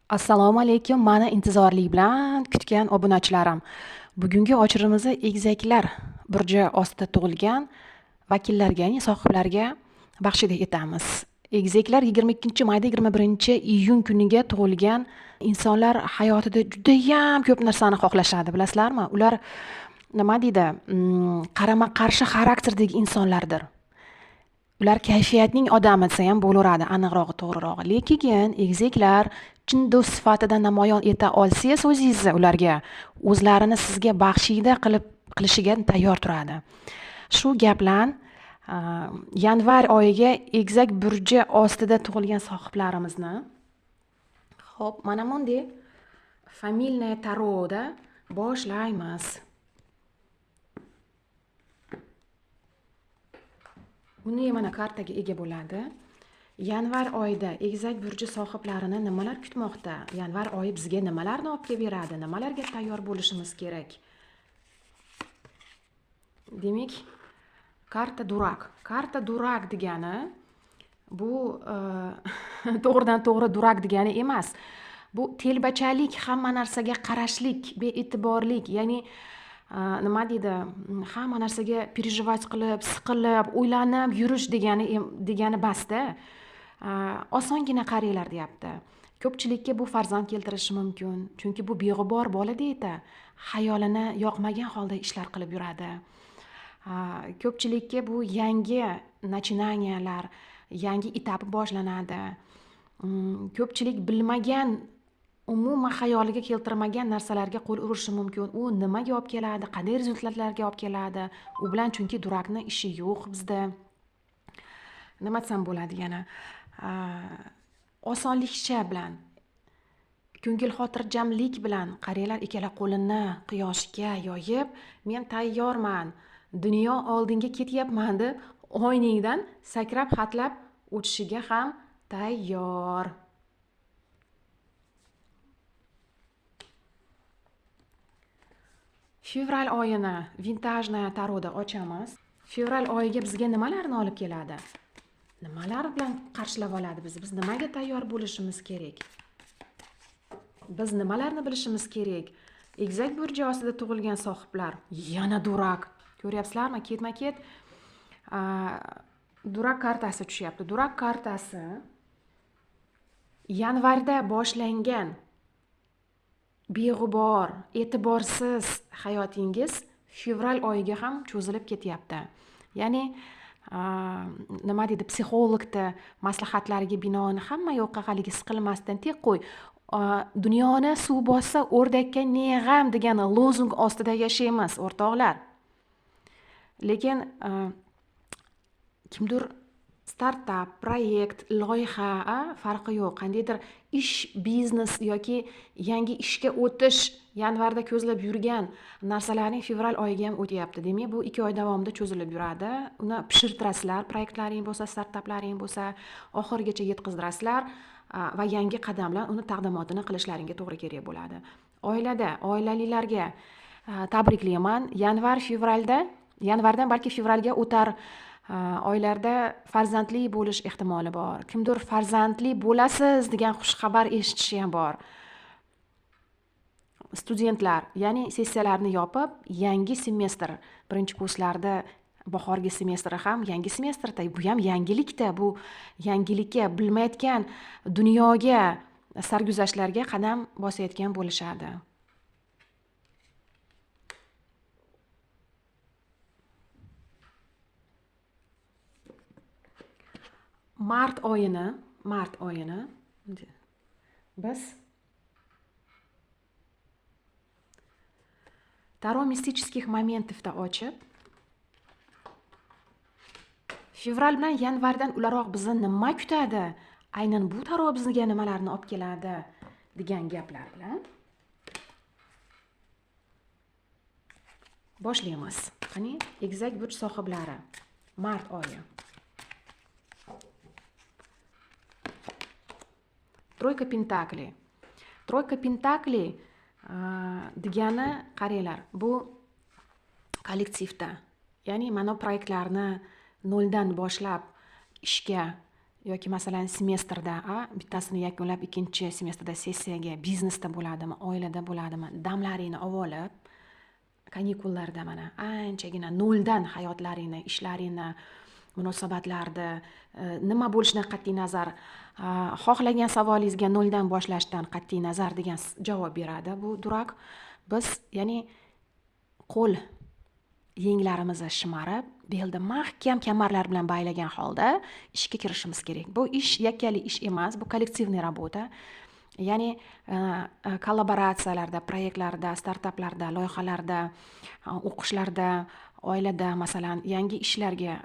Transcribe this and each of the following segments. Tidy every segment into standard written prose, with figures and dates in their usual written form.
Assalomu alaykum, mani intizorlik bilan kutgan obunachilarim. Bugungi ochirimimizni egizaklar burji ostida tug'ilgan vakillarga, ya'ni sohiblarga baxshida etamiz. Egizaklar 22-mayda 21-iyun kuniga tug'ilgan insonlar hayotida judayam ko'p narsani xohlashadi, bilasizlarmi? Ular nima deydi, qarama-qarshi xarakterdagi insonlardir. Ular kayfiyatning odami desa ham bo'laveradi, aniqrog'i, to'g'rirog'i. Lekin egizaklar chin do'st sifatida namoyon eta olsangiz o'zingizni ularga, o'zlarini sizga baxshida qilishiga tayyor turadi. Shu gaplan yanvar oyiga egizak burji ostida tug'ilgan sohiblarimizni, xo'p, mana bunday familiya taroda boshlaymiz. Uni mana kartaga ega bo'ladi. Yanvar oyida egizak burji sohiblarini nimalar kutmoqda? Yanvar oyi bizga nimalarni olib kelib beradi? Nimalarga tayyor bo'lishimiz kerak? Demak, karta durak. Karta durak degani bu to'g'ridan to'g'ri durak degani emas. Bu telbachalik, hamma narsaga qarashlik, bee'tiborlik, ya'ni nima deydi, hamma narsaga переживать qilib, siqilib, o'ylanib yurish degani basda. Osongina qaranglar deyapti. Ko'pchilikka bu farzand keltirishi mumkin, chunki bu beg'ubor bola deydi, xayolini yoqmagan holda ishlar qilib yuradi. Ko'pchilikka bu yangi начинанияlar, yangi etap boshlanadi. Ko'pchilik bilmagan, umuman xayoliga keltirmagan narsalarga qo'l urishi mumkin. U nimaga olib keladi, qanday rezultatlarga olib keladi? U bilan chunki durakni ishi yo'q bizda. Nima desam bo'ladi yana? Osonlikcha bilan, ko'ngil xotirjamlik bilan qaranglar, ikkala qo'lini quyoshga yoyib, men tayyorman, dunyo oldinga ketyapman deb oyningdan sakrab hatlab o'tishiga ham tayyor. Fevral oyini vintajnaya taroda ochamiz. Fevral oyiga bizga nimalarni olib keladi? Nimalar bilan qarshilab oladi bizni? Biz nimaga tayyor bo'lishimiz kerak? Biz nimalarni bilishimiz kerak? Egizak burji ostida tug'ilgan sohiblar yana durak. Ko'ryapsizlarmi? Ketma-ket durak kartasi tushyapti. Durak kartasi yanvarda boshlangan beg'ubor, e'tiborsiz hayotingiz fevral oyiga ham cho'zilib ketyapti. Ya'ni nima deydi, psixologda maslahatlariga binoan hamma yoqqa haligi siqilmasdan tek qo'y, dunyoni suv bossa o'rdakka ne g'am degan lozung ostida yashaymiz, o'rtoqlar. Lekin kimdir startap, proyekt, loyiha, farqi yo'q, qandaydir ish, biznes yoki yangi ishga o'tish yanvarda ko'zlab yurgan narsalarning fevral oyiga ham o'tyapti. Demak, bu 2 oy davomida cho'zilib yuradi. Uni pishirtirasizlar, proyektlaring bo'lsa, startaplaring bo'lsa, oxirigacha yetkazdirasizlar va yangi qadam bilan uni taqdimotini qilishlaringga to'g'ri kerak bo'ladi. Oilada, oilalilarga tabriklayman. Yanvar, fevralda, yanvardan balki fevralga o'tar oylarda farzandli bo'lish ehtimoli bor. Kimdir farzandli bo'lasiz degan xushxabar eshitishi ham bor. Studentlar, ya'ni sessiyalarni yopib, yangi semestr, birinchi kurslarda bahorgi semestri ham yangi semestrda, bu ham yangilikda, bu yangilikka bilmayotgan dunyoga, sarguzashtlarga qadam bosayotgan bo'lishadi. Mart oyini biz Таро мистических моментов-da ochib, fevral bilan yanvardan ularoq bizni nima kutadi? Aynan bu taro bizga nimalarni olib keladi degan gaplar bilan boshlaymiz. Qani, egizak burj sohiblari, mart oyi. Тройка Пентаклей. Тройка Пентаклей degani qaranglar, bu kollektivda, ya'ni mana proyektlarni noldan boshlab ishga Yoki masalan semestrda bittasini yakunlab ikkinchi semestrda sessiyaga, biznesda bo'ladimi, oilada bo'ladimi, damlaringni olib, kanikullarda mana anchagina noldan hayotlaringni, ishlaringni, munosabatlarni, nima bo'lishidan qat'iy nazar, xohlagan savolingizga noldan boshlashdan qat'iy nazar degan javob beradi bu durak. Biz ya'ni qo'l yenglarimizni shimarib, belda mahkam kamarlar bilan baylagan holda ishga kirishimiz kerak. Bu ish yakkalik ish emas, bu kollektivniy работа. Ya'ni kollaboratsiyalarda, proyektlarda, startaplarda, loyihalarda, o'qishlarda, oilada masalan yangi ishlarga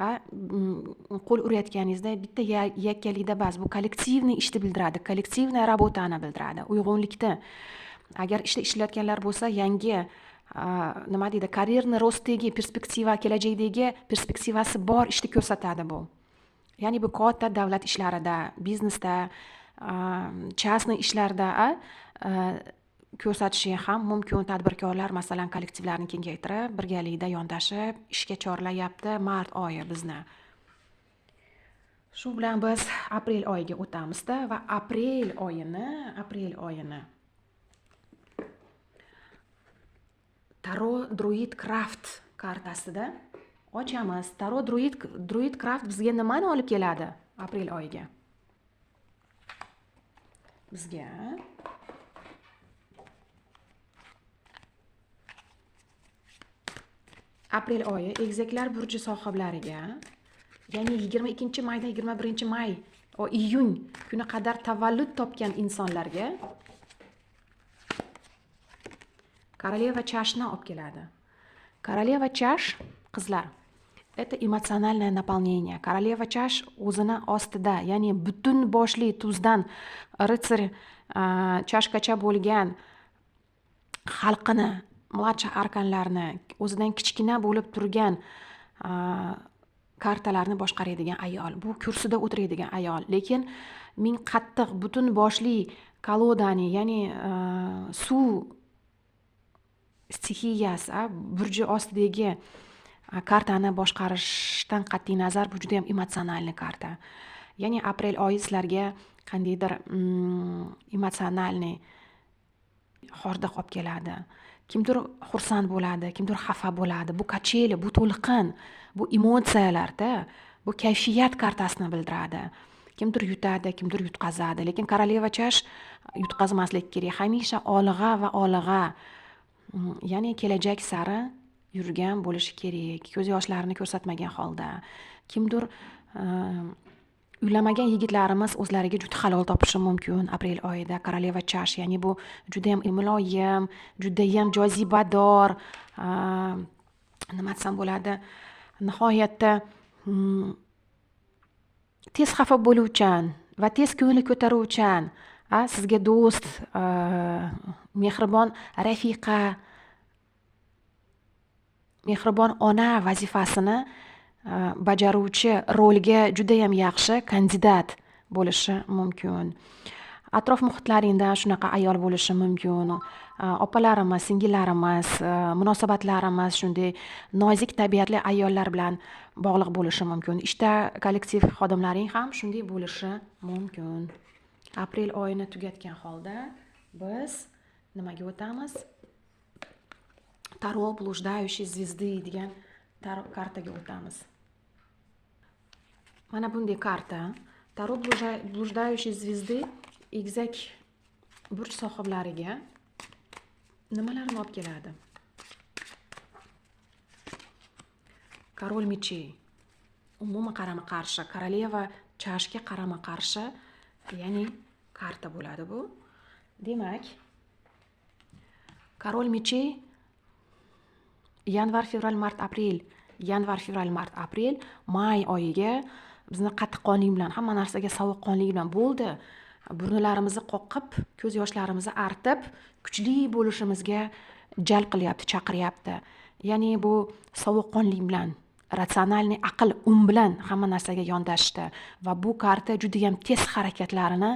qo'l urayotganingizda bitta yakkalikda bas, bu kollektivniy ishni bildiradi, kollektivniy работani bildiradi, uyg'unlikni. Agar ishda ishlayotganlar bo'lsa, yangi nima deydi, karyerni rostdagi perspektiva, kelajakdagi perspektivasi bor ishni ko'rsatadi bu. Ya'ni bu katta davlat ishlarida, biznesda, частный ishlarda ko'rsatishi ham mumkin. Tadbirkorlar masalan kollektivlarni kengaytirib, birgalikda yondashib ishga chorlayapti mart oyi bizni. Shu bilan biz aprel oyiga o'tamizda va aprel oyini Taro Druid Craft kartasida ochamiz. Taro Druid Craft bizga nimani olib keladi aprel oyiga? Bizga aprel oyi egizaklar burji sohiblariga, ya'ni 22 maydan 21 may iyun kuni qadar tavallud topgan insonlarga Королева чашni olib keladi. Королева чаш, qizlar, это эмоциональное наполнение. Королева чаш o'zini ostida, ya'ni butun boshli tuzdan ritsar chashkacha bo'lgan xalqini, младший arkanlarni, o'zidan kichkina bo'lib turgan kartalarni boshqaradigan ayol. Bu kursida o'tiradigan ayol, lekin ming qattiq butun boshli kolodani, ya'ni suv stixiyasi burji ostidagi kartani boshqarishdan qat'iy nazar bu juda ham emotsionalniy karta. Ya'ni aprel oyi sizlarga qandaydir emotsionalniy hordiq olib keladi. Kimdir xursand bo'ladi, kimdir xafa bo'ladi. Bu kacheli, bu to'lqin, bu emotsiyalarda, bu kayfiyat kartasini bildiradi. Kimdir yutadi, kimdir yutqazadi. Lekin королева чаш yutqazmaslik kerak. Hamisha olg'a va olg'a, ya'ni kelajak sari yurgan bo'lishi kerak. Ko'z yoshlarini ko'rsatmagan holda. Kimdir uylanmagan yigitlarimiz o'zlariga juda halol topishi mumkin aprel oyida. Королева чаш, ya'ni bu juda ham muloyim, juda ham jozibador, nima desam bo'ladi, nihoyatda tez xafa bo'luvchan va tez ko'ngli ko'taruvchan, sizga do'st, mehribon rafiqa, mehribon ona vazifasini bajaruvchi rolga judayam yaxshi kandidat bo'lishi mumkin. Atrof muhitlaringda shunaqa ayol bo'lishi mumkin. Opalarimiz, singillarimiz, munosabatlarimiz shunday nozik tabiatli ayollar bilan bog'liq bo'lishi mumkin. Ishda kollektiv xodimlaring ham shunday bo'lishi mumkin. Aprel oyini tugatgan holda biz nimaga o'tamiz? Taro блуждающей звезды degan kartaga o'tamiz. Mana bunday karta. Taro блуждающей звезды egizak burj sohiblariga nimalarni olib keladi? Король мечей. Umuman qarama-qarshi, королева чашga qarama-qarshi, ya'ni karta bo'ladi bu. Demak, король мечей yanvar, fevral, mart, aprel, yanvar, fevral, mart, aprel, may oyiga bizni qattiqqonlik bilan, hamma narsaga sovuqqonlik bilan bo'ldi. Burunlarimizni qoqib, ko'z yoshlarimizni artib, kuchli bo'lishimizga jalb qilyapti, chaqiryapti. Ya'ni bu sovuqqonlik bilan, ratsionalniy aql, bilan hamma narsaga yondashdi va bu karta juda ham tez harakatlarini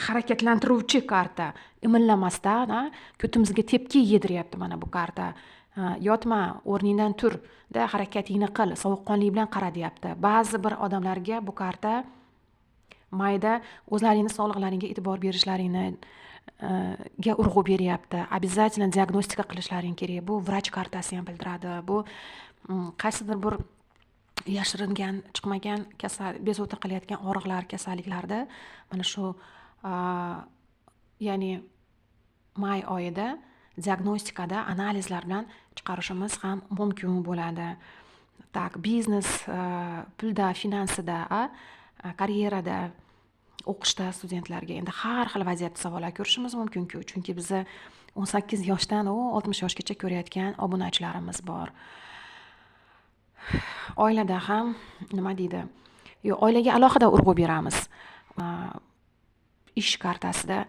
harakatlantiruvchi karta. Imillamasdan, ko'timizga tepki yediryapti mana bu karta. Yotma, o'rningdan tur, da harakatingni qil, sovuqqonlik bilan qara deyapti. Ba'zi bir odamlarga bu karta mayda o'zlaringni sog'liqlaringga e'tibor berishlaringni ga urg'u beryapti. Обязательно diagnostika qilishlaring kerak. Bu vrach kartasi ham bildiradi. Bu qaysidir bir yashiringan, chiqmagan kasal, bezovta qilayotgan og'riqlar, kasalliklarda mana shu ya'ni may oyida diagnostikada analizlar bilan chiqarishimiz ham mumkin bo'ladi. Так, biznes, pulda, finansida, karyerada, o'qishda studentlarga endi har xil vaziyatda savollar ko'rishimiz mumkin-ku, chunki biza 18 yoshdan 60 yoshgacha ko'rayotgan obunachilarimiz bor. Oilada ham nima deydi? Yo'q, oilaga alohida urg'u beramiz. Ish kartasida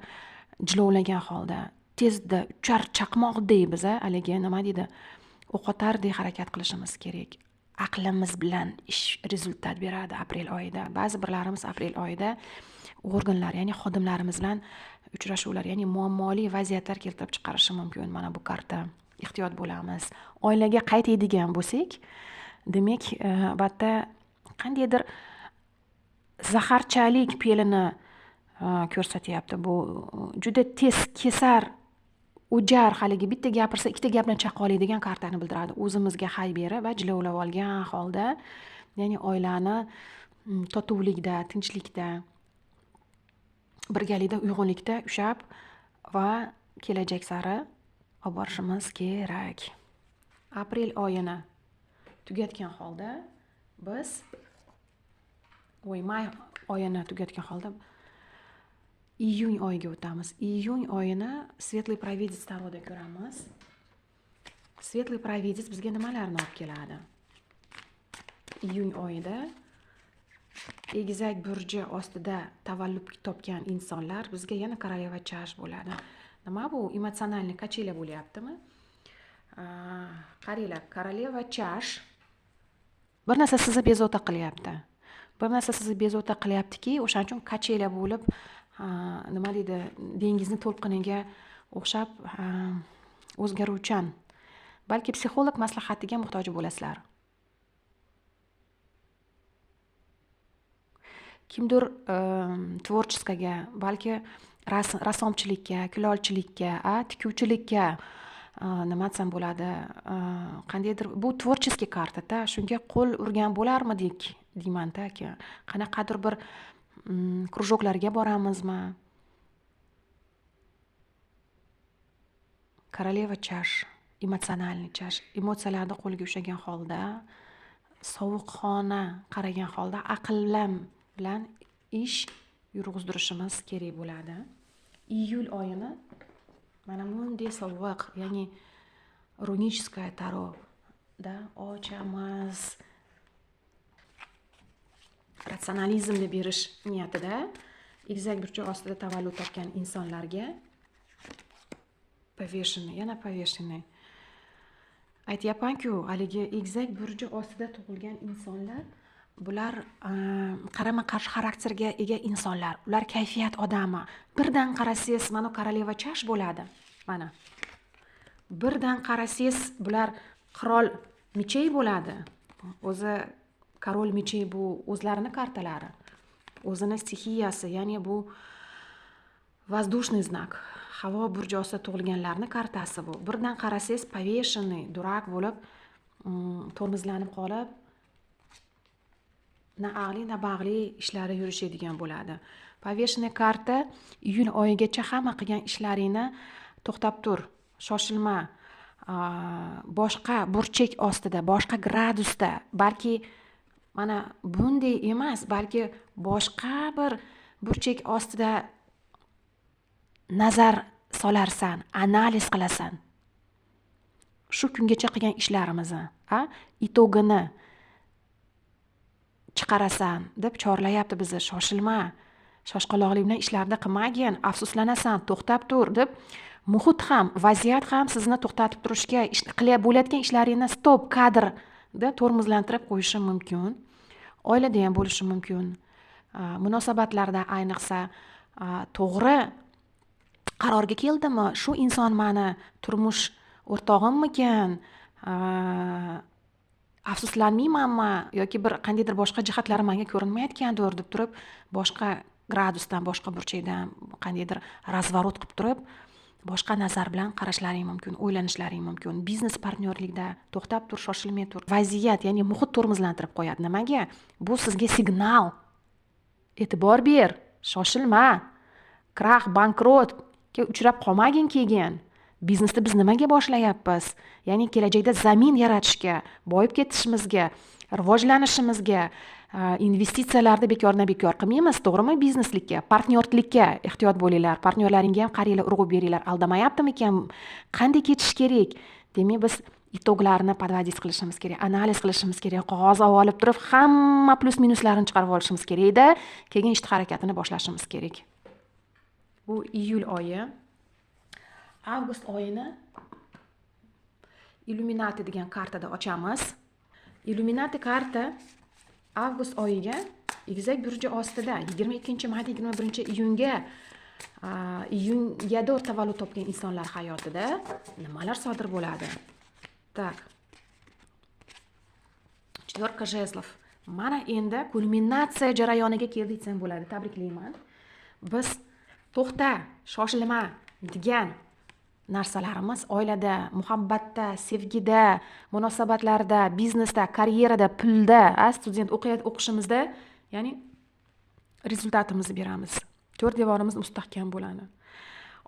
jilovlagan holda tezda uchar chaqmoqdek biza haligi nima deydi? O'qotardek harakat qilishimiz kerak. Aqlimiz bilan ish rezultat beradi aprel oyida. Ba'zi birlarimiz aprel oyida organlar, ya'ni xodimlarimiz bilan uchrashuvlar, ya'ni muammoli vaziyatlar keltirib chiqarishi mumkin. Mana bu karta. Ehtiyot bo'lamiz. Oilaga qaytadigan bo'lsak, demak, albatta qandaydir zaharchalik fe'lini ko'rsatyapti. Bu juda tez kesar, o'jar, haligi bitta gapirsa ikkita gap bilan chaqa oladigan kartani bildiradi. O'zimizga hay berib va jilovlab olgan holda, ya'ni oilani totuvlikda, tinchlikda, birgalikda, uyg'unlikda ushlab va kelajak sari olib borishimiz kerak. Aprel oyini tugatgan holda biz may oyini tugatgan holda iyun oyiga o'tamiz. Iyun oyini Светлый Провидец taroda ko'ramiz. Светлый Провидец bizga nimalarni olib keladi? Iyun oyida Egizak burji ostida tavallud topgan insonlar bizga yana королева чаш bo'ladi. Nima bu? Эмоциональный качели bo'lyaptimi? Qaranglar, королева чаш bir narsa sizni bezovta qilyapti. Bir narsa sizni bezovta qilyaptiki, o'shaning uchun качели bo'lib, nima deydi, dengizni to'lqiniga o'xshab o'zgaruvchan. Balki psixolog maslahatiga muhtoj bo'lasizlar. Kimdir творчество ga, balki rassomchilikka, kulolchilikka, tikuvchilikka, nima desam bo'ladi, qandaydir bu творческий kartada, shunga qo'l urgan bo'larmidik deyman-da aka. Qanaqadir bir krujoklarga boramizmi? Королева чаш, эмоциональный чаш, emotsiyalarni qo'lga ushlagan holda, sovuqqona qaragan holda aqllam bilan ish yurg'izdirishimiz kerak bo'ladi. Iyul oyini mana bunday sovuq, ya'ni руническое таро da ochamiz. Ratsionalizmni berish niyatida egizak burchi ostida tavallud topgan insonlarga повешенный, yana повешенный. Aytyapman-ku, haligi egizak burchi ostida tug'ilgan insonlar bular qarama-qarshi xarakterga ega insonlar. Ular kayfiyat odami. Birdan qarasangiz, mana королева чаш bo'ladi. Mana. Birdan qarasangiz, bular qirol мечей bo'ladi. O'zi король мечей bu o'zlarini kartalari. O'zini stixiyasi, ya'ni bu воздушный знак. Havo burji ostida tug'ilganlarning kartasi bu. Birdan qarasangiz, повешенный, дурак bo'lib, tormozlanib qolib, na aqli, na bag'li ishlari yurishadigan bo'ladi. Повешенный karta iyul oyigacha hamma qilgan ishlaringni to'xtab tur, shoshilma. Boshqa burchak ostida, boshqa gradusda, balki mana bunday emas, balki boshqa bir burchak ostida nazar solarsan, analiz qilasan. Shu kungacha qilgan ishlarimizni, итог ini chiqarasan deb chorlayapti bizni. Shoshilma, shoshqaloqlik bilan ishlarni qilmagin, afsuslanasan, to'xtab tur deb muhit ham, vaziyat ham sizni to'xtatib turishga, bo'layotgan ishlaringni stop kadr deb tormozlantirib qo'yishi mumkin. Oilada ham bo'lishi mumkin. Munosabatlarda ayniqsa to'g'ri qarorga keldimi, shu inson mani turmush O'rtog'immikan, afsuslanmaymanmi yoki bir qandaydir boshqa jihatlari menga ko'rinmayotgandir deb turib, boshqa gradusdan, boshqa burchakdan qandaydir razvorot qilib turib, boshqa nazar bilan qarashlaring mumkin, o'ylanishlaring mumkin. Biznes partnyorlikda to'xtab tur, shoshilmay tur. Vaziyat, ya'ni muhit tormozlantirib qo'yadi. Nimaga? Bu sizga signal. E'tibor ber, shoshilma. Krax, bankrotga uchrab qolmagin keyin. Biznesni biz nimaga boshlayapmiz? Ya'ni kelajakda zamin yaratishga, boyib ketishimizga, rivojlanishimizga, investitsiyalarni bekordan bekor qilmaymiz, to'g'rimi? Bizneslikka, partnyorlikka ehtiyot bo'linglar. Partnyorlaringga ham qaranglar, urg'u beringlar. Aldamayaptimikan? Qanday ketish kerak? Demak, biz itoglarni podvodить qilishimiz kerak, analiz qilishimiz kerak, qog'oz olib turib hamma plyus minuslarini chiqarib olishimiz kerakda, keyin ish harakatini boshlashimiz kerak. Bu iyul oyi. Avgust oyini Illuminati degan kartada ochamiz. Illuminati karta avgust oyiga egizak burji ostida 22 mayda 21 iyunga, iyunga tavallud topgan insonlar hayotida nimalar sodir bo'ladi? Так. Четверка жезлов. Mana endi kulminatsiya jarayoniga keldik desam bo'ladi. Tabriklayman. Biz to'xta, shoshilma degan narsalarimiz oilada, muhabbatda, sevgida, munosabatlarda, biznesda, karyerada, pulda, student o'qishimizda, ya'ni результат imizni beramiz. To'rt devorimiz mustahkam bo'ladi.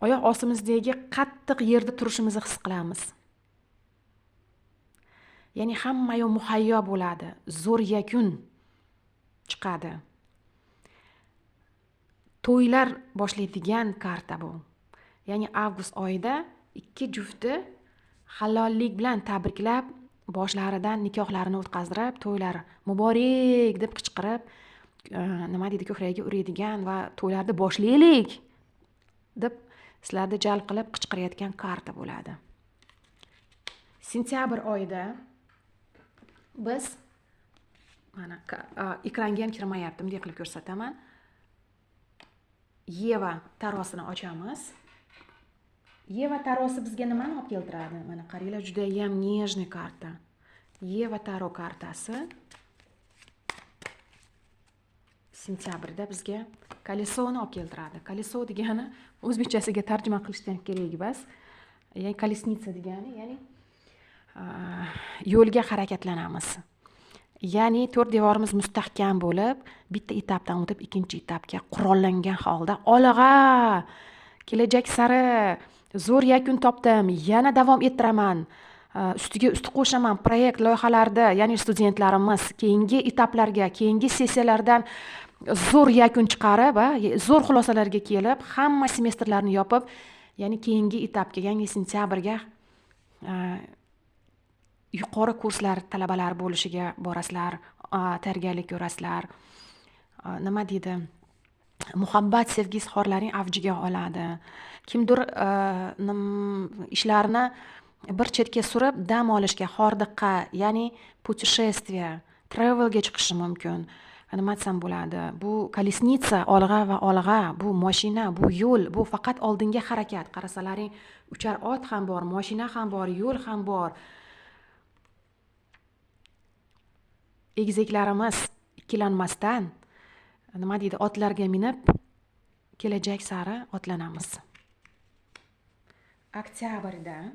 Oyoq ostimizdagi qattiq yerda turishimizni his qilamiz. Ya'ni hamma yoq muhayyo bo'ladi, zo'r yakun chiqadi. To'ylar boshlaydigan karta bu. Ya'ni avgust oyida ikki jufti halollik bilan tabriklab, boshlaridan nikohlarini o'tkazdirib, to'ylar muborak deb qichqirib, nima deydi, ko'kragiga uradigan va to'ylarni boshlaylik deb sizlarni jalb qilib qichqirayotgan karta bo'ladi. Sentyabr oyida biz mana ekranga ham kirmayapti, bunday qilib ko'rsataman. Yeva tarosini ochamiz. Yeva tarosi bizga nimani olib keltiradi? Mana qaranglar, juda ham нежный karta. Yeva taro kartasi sentyabrda bizga колесо ni olib keltiradi. Колесо degani o'zbekchasiga tarjima qilishdan kerak emas. Ya'ni колесница degani, ya'ni yo'lga harakatlanamiz. Ya'ni to'rt devorimiz mustahkam bo'lib, bitta etapdan o'tib ikkinchi etapga qurollangan holda olg'a, kelajak sari zo'r yakun topdim, yana davom ettiraman, ustiga ust qo'shaman proyekt loyihalarda, ya'ni studentlarimiz keyingi etaplarga, keyingi sessiyalardan zo'r yakun chiqarib, zo'r xulosalarga kelib, hamma semestrlarni yopib, ya'ni keyingi etapga, ya'ni sentyabrga yuqori kurslar talabalari bo'lishiga borasizlar, tayyorgarlik ko'rasizlar. Nima deydi? Muhabbat, sevgi izhorlaring avjiga oladi. Kimdir ishlarni bir chetga surib dam olishga, hordiqqa, ya'ni путешествие, travelga chiqishi mumkin. Nima desam bo'ladi? Bu колесница, olg'a va olg'a, bu mashina, bu yo'l, bu faqat oldinga harakat. Qarasalaring, uchar ot ham bor, mashina ham bor, yo'l ham bor. Egizaklarimiz ikkilanmasdan, nima deydi, otlarga minib kelajak sari otlanamiz. Oktyabrda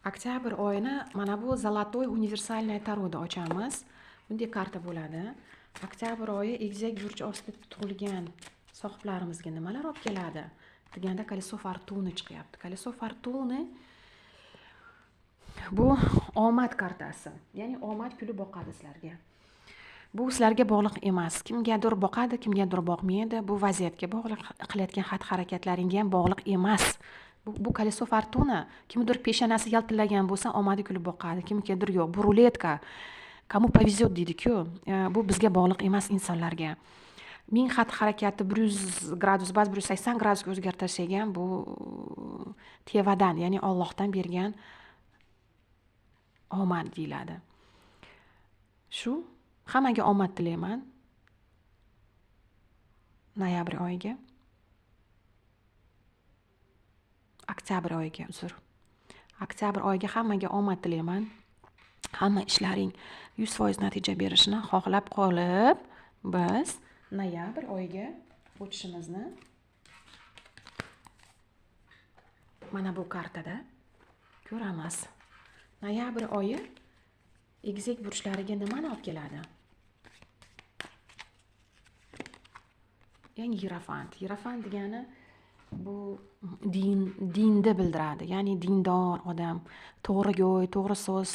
oktyabr oyini mana bu Zолотой универсальный taroda ochamiz. Bunday karta bo'ladi. Oktyabr oyi egizak burchi ostida tug'ilgan sohiblarimizga nimalar olib keladi deganda Колесо Фортуны chiqyapti. Колесо Фортуны bu omad kartasi. Ya'ni omad kulib boqadi sizlarga. Bu sizlarga bog'liq emas. Kimgadir boqadi, kimgadir boqmaydi. Bu vaziyatga bog'liq, qilayotgan xatti-harakatlaringga ham bog'liq emas. Bu Колесо Фортуна. Kimdir peshonasi yaltillagan bo'lsa, omadi kulib boqadi, kimgadir yo'q. Bu ruletka. Кому повезет deydi-ku. Bu bizga bog'liq emas insonlarga. Ming xatti-harakatni 100 gradus, ba'zi 180 gradusga o'zgartirsak ham bu tevadan, ya'ni Allohdan bergan omad deyiladi. Shu hammaga omad tilayman. Noyabr oyiga. Oktyabr oyiga, uzr. Oktyabr oyiga hammaga omad tilayman. Hamma ishlaring 100% natija berishini xohlab qolib, biz noyabr oyiga o'tishimizni mana bu kartada ko'ramiz. Noyabr oyi egizak burchlariga nimani olib keladi? Ya'ni Yerofant. Yerofant degani bu dinni bildiradi. Ya'ni dindor odam, to'g'rigo'y, to'g'ri so'z,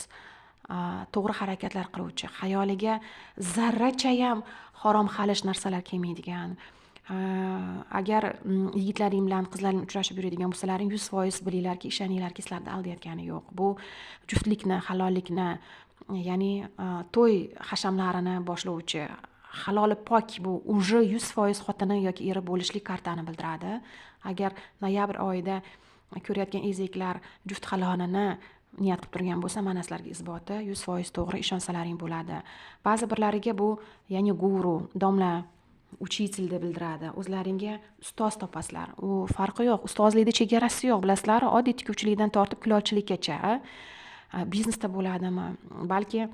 to'g'ri harakatlar qiluvchi, xayoliga zarrachayam harom xalish narsalar kelmaydigan. Agar yigitlaring bilan qizlaring uchrashib yuradigan bo'lsalaring, 100% bilinglarki, ishoninglarki, sizlarni aldayotgani yo'q. Bu juftlikni, halollikni, ya'ni to'y hashamlarini boshlovchi, haloli pok, bu уже 100% xotini yoki eri bo'lishlik kartani bildiradi. Agar noyabr oyida ko'rayotgan egizaklar juft halolini niyat qilib turgan bo'lsa, mana sizlarga isboti 100% to'g'ri, ishonsalaring bo'ladi. Ba'zi birlariga bu, ya'ni guru, domla, учитель deb bildiradi. O'zlaringga ustoz topasizlar. U farqi yo'q, ustozlikda chegarasi yo'q, bilasizlar, oddiy tikuvchilikdan tortib kulolchilikkacha, biznesda bo'ladimi, balki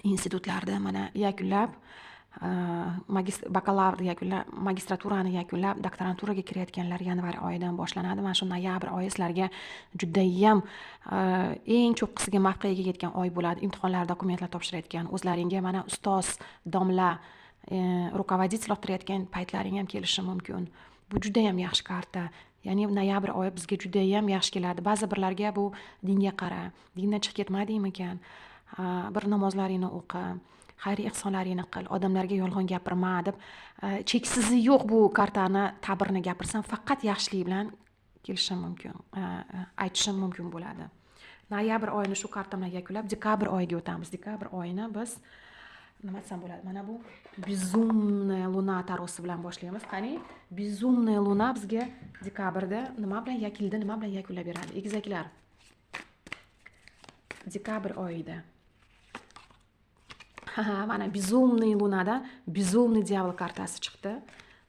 institutlarda mana yakunlab, bakalavr yakunlab, magistraturani yakunlab, doktoranturaga kirayotganlar yanvar oyidan boshlanadi. Mana shu noyabr oyi sizlarga judayam eng cho'qqisiga mavqega yetgan oy bo'ladi. Imtihonlar, dokumentlar topshirayotgan, o'zlaringga mana ustoz, domla, rukovodитель olib turayotgan paytlaring ham kelishi mumkin. Bu judayam yaxshi karta. Ya'ni noyabr oyi bizga judayam yaxshi keladi. Ba'zi birlarga bu dinga qara, dindan chiqib ketmadingmikan, bir namozlaringni o'qi, xayr ihsonlaringni qil, odamlarga yolg'on gapirma deb, cheksizi yo'q bu kartani ta'birini gapirsam, faqat yaxshilik bilan kelishim mumkin, aytishim mumkin bo'ladi. Noyabr oyini shu karta bilan yakunlab, dekabr oyiga o'tamiz. Dekabr oyini biz nima desam bo'ladi? Mana bu безумная луна tarosi bilan boshlaymiz. Qani, безумная луна bizga dekabrda nima bilan yakildi, nima bilan yakunlab beradi? Egizaklar, dekabr oyida. Ha, mana безумный lunada безумный дьявол kartasi chiqdi.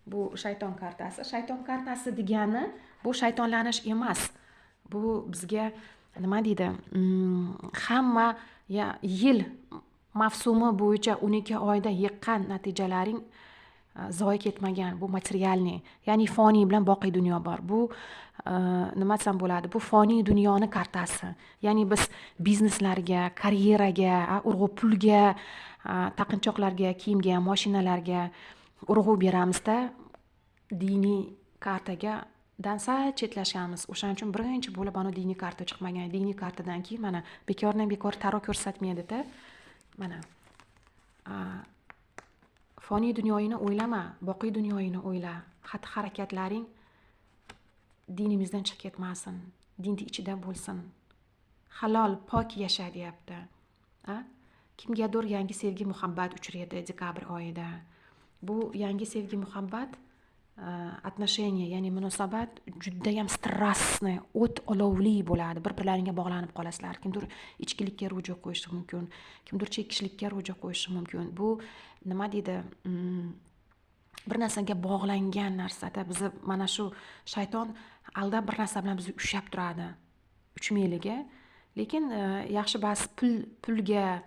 Bu shayton kartasi. Shayton kartasi degani bu shaytonlanish emas. Bu bizga nima deydi? Hamma yil mavsumi bo'yicha 12 oyda yiqqan natijalaring zoyi ketmagan. Bu materialniy, ya'ni foniy bilan boqiy dunyo bor. Bu nima desam bo'ladi? Bu foniy dunyoni kartasi. Ya'ni biz bizneslarga, karyeraga, urg'u pulga, taqinchoqlarga, kiyimga, mashinalarga urg'u beramizda, diniy kartaga dan sal chetlashamiz. O'shaning uchun birinchi bo'lib mana diniy karta chiqmagan. Diniy kartadan keyin mana bekordan bekor taro ko'rsatmaydi-da. Mana foniy dunyoyini o'ylama, boqiy dunyoyini o'yla. Xatti-harakatlaring dinimizdan chiqib ketmasin, dinni ichida bo'lsin. Halol, pok yasha deyapti. Kimgadir yangi sevgi, muhabbat uchraydi dekabr oyida. Bu yangi sevgi, muhabbat, отношения, ya'ni munosabat judayam stressni, o't olovli bo'ladi. Bir-birlaringga bog'lanib qolasizlar. Kimdir ichkilikka ruju qo'yishi mumkin, kimdir chekishlikka ruju qo'yishi mumkin. Bu nima deydi? Bir narsaga bog'langan narsada bizni mana shu shayton aldab bir narsa bilan bizni ushlab turadi. Uchmayligi. Lekin yaxshi bas pulga,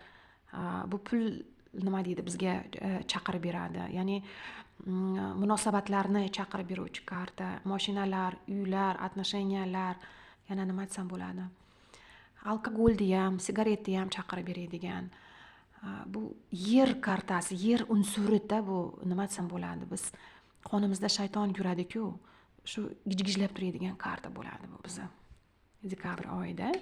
bu pul nima deydi, bizga chaqirib beradi. Ya'ni munosabatlarni chaqirib beruvchi karta, mashinalar, uylar, отношениялар, yana nima desam bo'ladi? Alkogolni ham, sigaretni ham chaqirib beradigan. Bu yer kartasi, yer unsurida bu nima desam bo'ladi? Biz qonimizda shayton yuradi-ku, shu gijgijlab turadigan karta bo'ladi bu bizni dekabr oyida.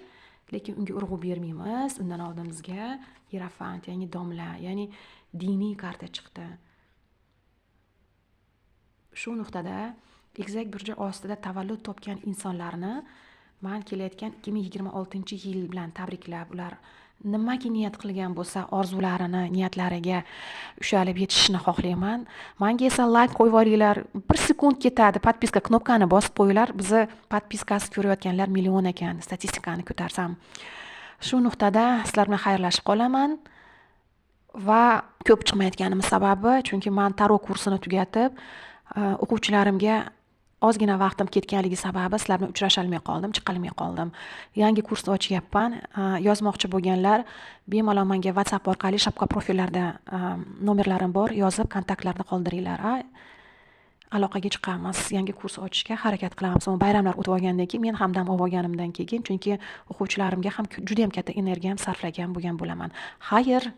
Lekin unga urg'u bermaymiz. Undan oldin bizga Yerofant, ya'ni domla, ya'ni diniy karta chiqdi. Shu nuqtada egizak burji ostida tavallud topgan insonlarni man kelayotgan 2026-yil bilan tabriklab, ular nimaki niyat qilgan bo'lsa, orzularini, niyatlariga ushalib yetishishini xohlayman. Menga esa like qo'yib olinglar, 1 sekund ketadi, podpiska knopkani bosib qo'yinglar. Bizni podpiskasiz ko'rayotganlar million ekan, statistikani ko'tarsam. Shu nuqtada sizlar bilan xayrlashib qolaman va ko'p chiqmayotganim sababi, chunki men taro kursini tugatib, o'quvchilarimga Ozgina vaqtim ketganligi sababi sizlar bilan uchrasholmay qoldim, chiqolmay qoldim. Yangi kurs ochyapman. Yozmoqchi bo'lganlar bemalol menga WhatsApp orqali, шапка profillarda nomerlarim bor, yozib, kontaktlarni qoldiringlar. Aloqaga chiqamiz. Yangi kurs ochishga harakat qilamiz. Bayramlar o'tib olgandan keyin, men ham dam olib olganimdan keyin, chunki o'quvchilarimga ham judayam katta energiyam sarflagan bo'lgan bo'laman. Xayr.